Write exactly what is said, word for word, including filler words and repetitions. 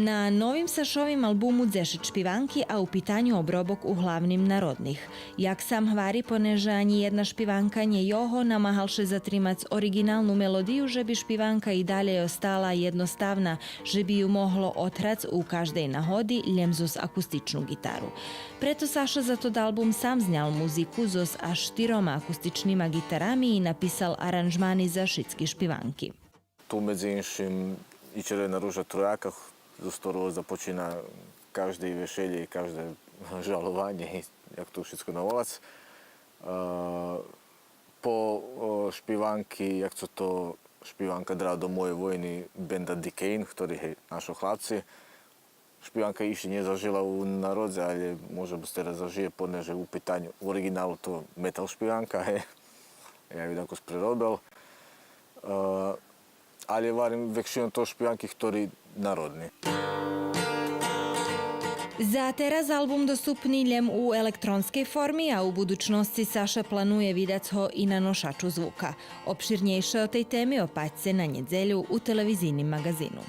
На новим Сашовим албуму дзешец шпиванки, а у питаню обробок углавним народних. Як сам гвари, понеже анї єдна шпиванка нє його, намагал ше затримац оригиналну мелодию, же би шпиванка и далєй остала єдноставна, же би ю могло одграц у каждей нагоди лєм зоз акустичну гитару. Прето Сашо за тот албум сам знял музику зоз аж штирома акустичнима гитарами и написал аранжмани за шицки шпиванки. Ту, медзи иншим, и Червена ружа трояка, зоз хторого започина кажде вешелє и кажде жалованє, и як то шицко наволац. Е, по, е, шпиванки, як цо то шпиванка Драго до моєй войни бенда Дикейн, хтори, гей, нашо хлапци. Шпиванка ище нє зажила у народзе, алє може буц тераз зажиє, понеже у питаню, у оригиналу то метал шпиванка, гей. Я ю дакус преробел. Е, алє варим, векшином то шпиванки хтори народни. За тераз албум доступни лєм у електронскей форми, а у будучносци Сашо планує видац го и на ношачу звука. Обширнєйше о тей теми опатьце на нєдзелю у телевизийним маґазину.